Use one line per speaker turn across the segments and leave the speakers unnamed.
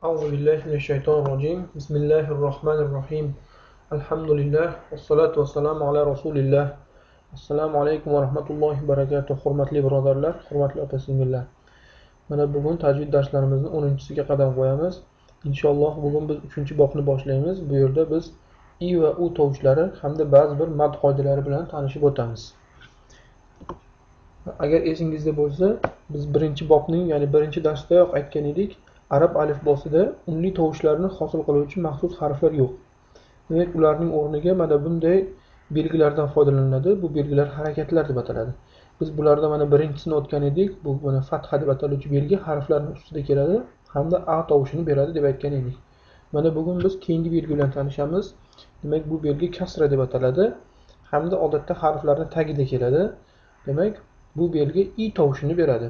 Auzu billahi minash-shaytonir rojim. Bismillahir-rohmanir-rohim. Alhamdulillah vassalatu vassalamu ala rasulillah. Assalomu alaykum va rahmatullohi va barakatuh. Hurmatli birodarlar, hurmatli opa-singillar. Mana bugun tajvid darslarimizning 10-siga qadam qo'yamiz. Inshaalloh bugun biz 3-bobni boshlaymiz. Bu yerda biz i va u tovushlari hamda ba'zi bir mad qoidalari bilan tanishib o'tamiz. Agar esingizda bo'lsa, biz 1-bobning, ya'ni 1-darsdayoq aytgan edik, arab alifbosida unli tovushlarni hosil qiluvchi maxsus harflar yo'q. Demak, ularning o'rniga mana bunday belgilardan foydalaniladi. Bu belgilar harakatlar deb ataladi. Biz bularda mana birinchisini o'tgan edik. Bu mana fatha deb ataluvchi belgi harflarning ustida keladi hamda a tovushini beradi deb aytgan edik. Mana bugun biz keyingi belgi bilan tanishamiz. Demak, bu belgi kasra deb ataladi hamda odatda harflarning tagida keladi. Demak, bu belgi i tovushini beradi.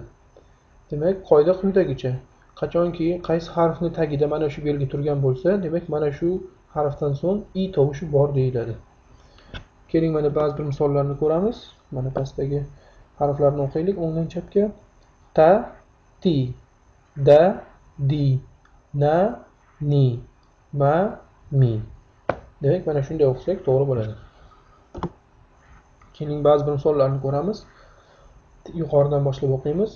Demak, qoida quyidagicha. Qachonki qaysi harfning tagida mana shu belgi turgan bo'lsa, demak mana shu harfdan so'ng i tovushi bor deyiladi. Keling, mana ba'zi bir misollarni ko'ramiz. Mana pastdagi harflarni o'qiylik o'ngdan chapga. Ta, ti, da, di, na, ni, ma, mi. Demak, mana shunday o'qisak to'g'ri bo'ladi. Keling, ba'zi bir misollarni ko'ramiz. Yuqoridan boshlab o'qiymiz.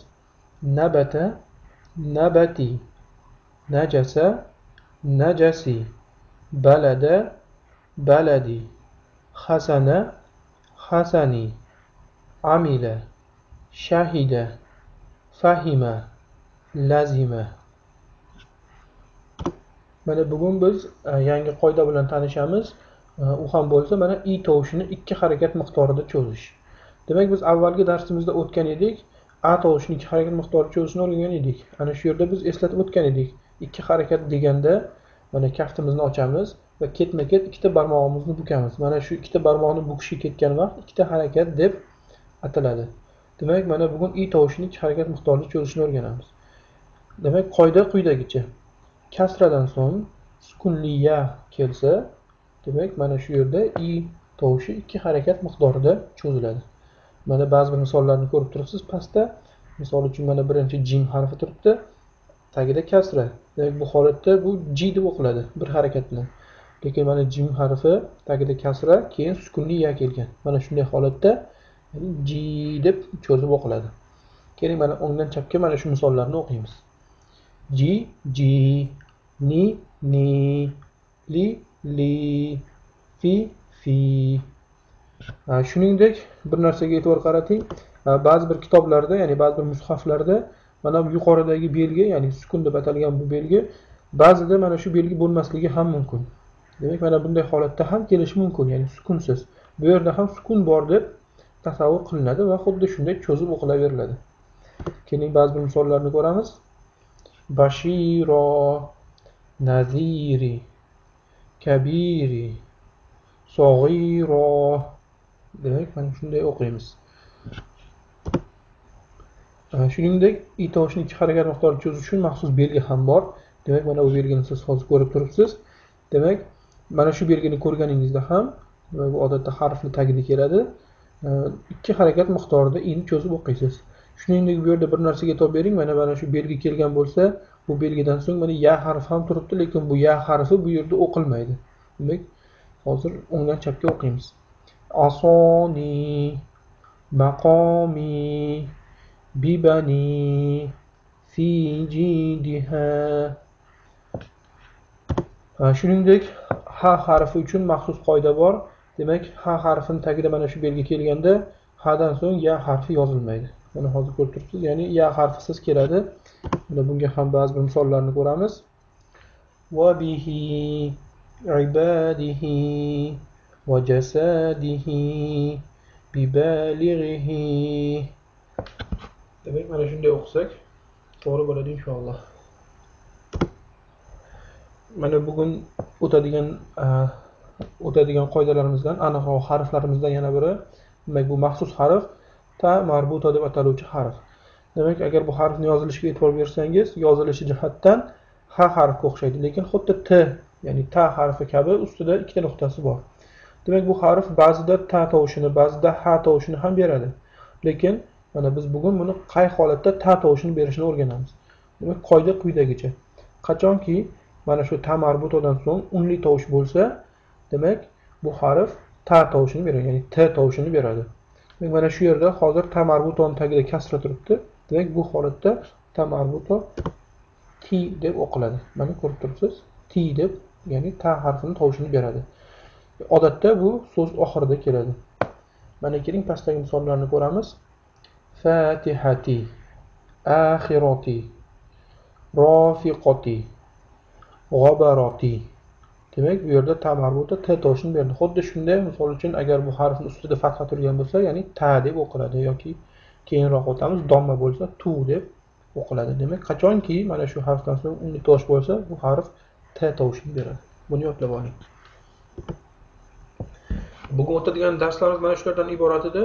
Nabata, nabati, najasa, najasi, balada, baladi, hasana, hasani, amila, shahida, fahima, lazima. Mana bugun biz yangi qoida bilan tanishamiz. U ham bo'lsa mana i tovushini ikki harakat miqdorida cho'zish. Demak, biz avvalgi darsimizda o'tgan edik. A tovushini ikki harakat miqdorida cho'zishni o'rgangan edik. Ana shu yerda biz eslatib o'tgan edik. Ikki harakat deganda mana kaftimizni ochamiz va ketma-ket ikkita barmog'imizni bukamiz. Mana shu ikkita barmoqni bukishga ketgan vaqt ikkita harakat deb ataladi. Demak, mana bugun i tovushini ikki harakat miqdorida cho'zishni o'rganamiz. Demak, qoida quyidagicha. Kasradan so'ng sukunli ya kelsa, demak mana shu yerda i tovushi ikki harakat miqdorida cho'ziladi. Mana ba'zi bir misollarni ko'rib turibsiz pastda. Misol uchun mana birinchi jim harfi turibdi, tagida kasra. Demak, bu holatda bu j deb o'qiladi bir harakat bilan. Lekin mana jim harfi tagida kasra, keyin sukunli ya kelgan. Mana shunday holatda j deb cho'zib o'qiladi. Keling, mana o'ngdan chapga mana shu misollarni o'qiymiz. J, j, ni, ni, li, li, fi, fi. Shuningdek, bir narsaga e'tibor qarating. Ba'zi bir kitoblarda, ya'ni ba'zi bir mushaflarda mana bu yuqoridagi belgi, ya'ni sukun deb atalgan bu belgi ba'zida mana shu belgi bo'lmasligi ham mumkin. Demak, mana bunday holatda ham kelishi mumkin, ya'ni sukunsiz. Bu yerda ham sukun bor deb tasavvur qilinadi va xuddi shunday cho'zib o'qilaveriladi. Keling, ba'zi bir misollarni ko'ramiz. Bashiro, naziri, kabiri, sog'iro. Demak, mana shunday o'qiymiz. Shuningdek, i tovushini ikki harakat miqdorida cho'zish uchun maxsus belgi ham bor. Demak, mana bu belgini siz hozir ko'rib turibsiz. Demak, mana shu belgini ko'rganingizda ham, bu odatda harfning tagida keladi, ikki harakat miqdorida ini cho'zib o'qiysiz. Shuningdek, bu yerda bir narsaga e'tibor bering. Mana shu belgi kelgan bo'lsa, bu belgidan so'ng mana ya harfi ham turibdi, lekin bu ya harfi bu yerda o'qilmaydi. Demak, hozir o'ngdan chapga o'qiymiz. Asoni, maqomi, bibani, fi jidiha. Shuningdek, ha harfi uchun maxsus qoida bor. Demak, ha harfining tagida mana shu belgi kelganda, hadan so'ng ya harfi yozilmaydi. Mana hozir ko'rib turibsiz, ya'ni ya harfisiz keladi. Mana bunga ham ba'zi bir misollarni ko'ramiz. Va bihi, ibadihi, va jasadihi, bibalighihi. Demak, mana shunday o'qisak to'g'ri bo'ladi inshaalloh. Mana bugun o'tadigan qoidalarimizdan, aniqroq harflarimizdan yana biri, demak bu maxsus harf ta marbuta deb ataluvchi harf. Demak, agar bu harfni yozilishiga e'tibor bersangiz, yozilishi jihatdan h harfiga o'xshaydi, lekin xuddi t, ya'ni ta harfi kabi ustida ikkita nuqtasi bor. Demak, bu harf ba'zida ta tovushini, ba'zida h tovushini ham beradi. Lekin mana biz bugun buni qay holatda ta tovushini berishini o'rganamiz. Demak, qoida quyidagicha. Qachonki mana shu ta marbutodan so'ng unli tovush bo'lsa, demak bu harf ta tovushini beradi, ya'ni t tovushini beradi. Demak, mana shu yerda hozir ta marbutoning tagida kasra turibdi. Demak, bu holatda ta marbuto t deb o'qiladi. Mana ko'rib turibsiz, t deb, ya'ni ta harfini tovushini beradi. Odatda bu so'z oxirida keladi. Mana keling pastdagi misollarni ko'ramiz. Fatihati, axirati, rofiqati, g'obarati. Demak, bu yerda ta marbuta t tovushini berdi. Xuddi shunday, misol uchun, agar bu harfning ustida fatha turgan bo'lsa, ya'ni ta deb o'qiladi yoki keyinroq o'tamiz, domma bo'lsa tu deb o'qiladi. Demak, qachonki mana shu harfdan so'ng unli tovush bo'lsa, bu harf t tovushini beradi. Buni yodlab oling. Bugun o'tadigan darslarimiz mana shulardan iborat edi.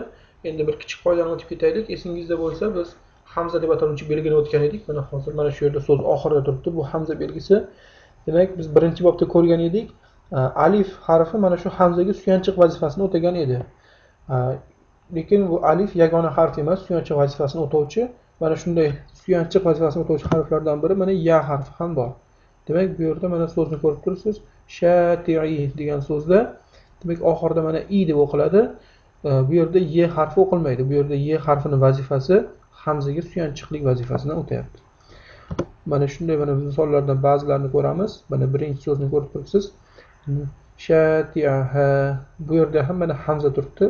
Endi bir kichik qoidani o'tib ketaylik. Esingizda bo'lsa, biz hamza deb ataluvchi belgini o'tgan edik. Mana hozir mana shu yerda so'z oxirida turibdi. Bu hamza belgisi. Demak, biz birinchi bobda ko'rgan edik. Alif harfi mana shu hamzaga suyanchiq vazifasini o'tagan edi. Lekin bu alif yagona harf emas, suyanchiq vazifasini o'tovchi. Mana shunday suyanchiq vazifasini o'tovchi harflardan biri mana ya harfi ham bor. Demak, bu yerda mana so'zni ko'rib turibsiz. Shati'i degan so'zda, demak, oxirida mana i deb o'qiladi. Bu yerda y harfi o'qilmaydi. Bu yerda y harfini vazifasi hamzaga suyanchiqlik vazifasini o'tayapti. Mana shunday mana misollardan ba'zilarini ko'ramiz. Mana birinchi so'zni ko'rib turibsiz. Shati'aha. Bu yerda ham mana hamza turibdi.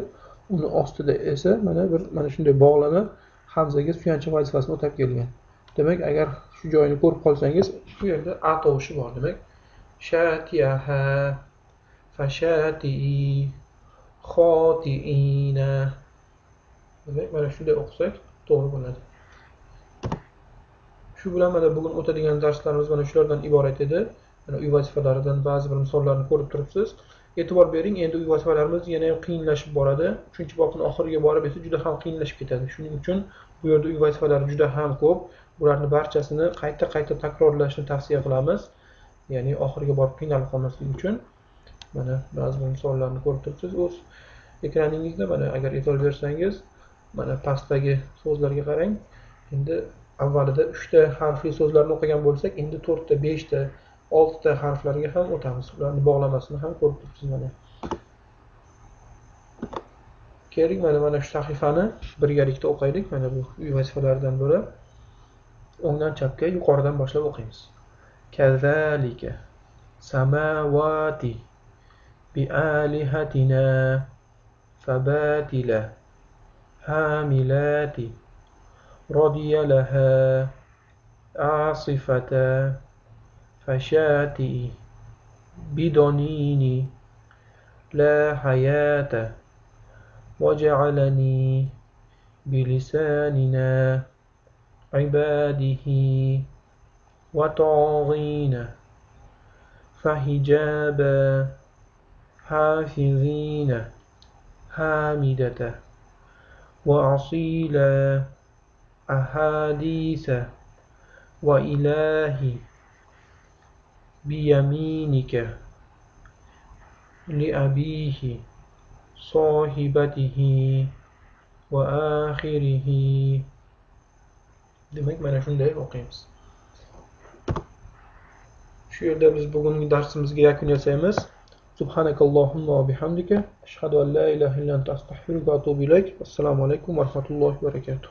Uni ostida esa mana bir mana shunday bog'lama hamzaga suyanchiq vazifasini o'tab kelgan. Demak, agar shu joyini ko'rib qolsangiz, bu yerda a tovushi bor. Demak, shati'aha, fashati'i, xoti'ina. Demak, mana shunday o'qisak to'g'ri bo'ladi. Shu bilan mana bugun o'tadigan darslarimiz mana shulardan iborat edi. Mana uy vazifalaridan ba'zi bir misollarni ko'rib turibsiz. E'tibor bering, endi uy vazifalarimiz yana ham qiyinlashib boradi. 3-bobning oxiriga borib esa juda ham qiyinlashib ketadi. Shuning uchun bu yerda uy vazifalari juda ham ko'p. Bularni barchasini qayta-qayta takrorlashni tavsiya qilamiz. Ya'ni oxiriga borib qiynalib qolmaslik uchun. Mana ba'zi bir misollarni ko'rib turibsiz o'z ekraningizda. Mana agar e'tibor bersangiz, mana pastdagi so'zlarga qarang. Endi avvalida 3 ta harfli so'zlarni o'qigan bo'lsak, endi 4 ta, 5 ta, 6 ta harflarga ham o'tamiz. Ularning bog'lamasini ham ko'rib turibsiz mana. Keling, mana shu sahifani birgalikda o'qiylik. Mana bu uy vazifalaridan biri. O'ngdan chapga, yuqoridan boshlab o'qiymiz. Kazalika samawati bialihatina fabatila hamilati radiya laha asifata fashati bidonini la hayata waj'alani bilisanina ibadihi wa ta'ghina fahijaba hafizina hamidata wa asila ahadisa wa ilahi biyaminika li abihi sohibatihi va axirihi. Demak, mana shunday o'qiymiz. Shu yerda biz bugungi darsimizga yakun yasaymiz. Subhanakallohumma va bihamdika ashhadu an la ilaha illa anta astag'firuka va atubu ilayk. Assalomu alaykum va rahmatullohi va barakatuh.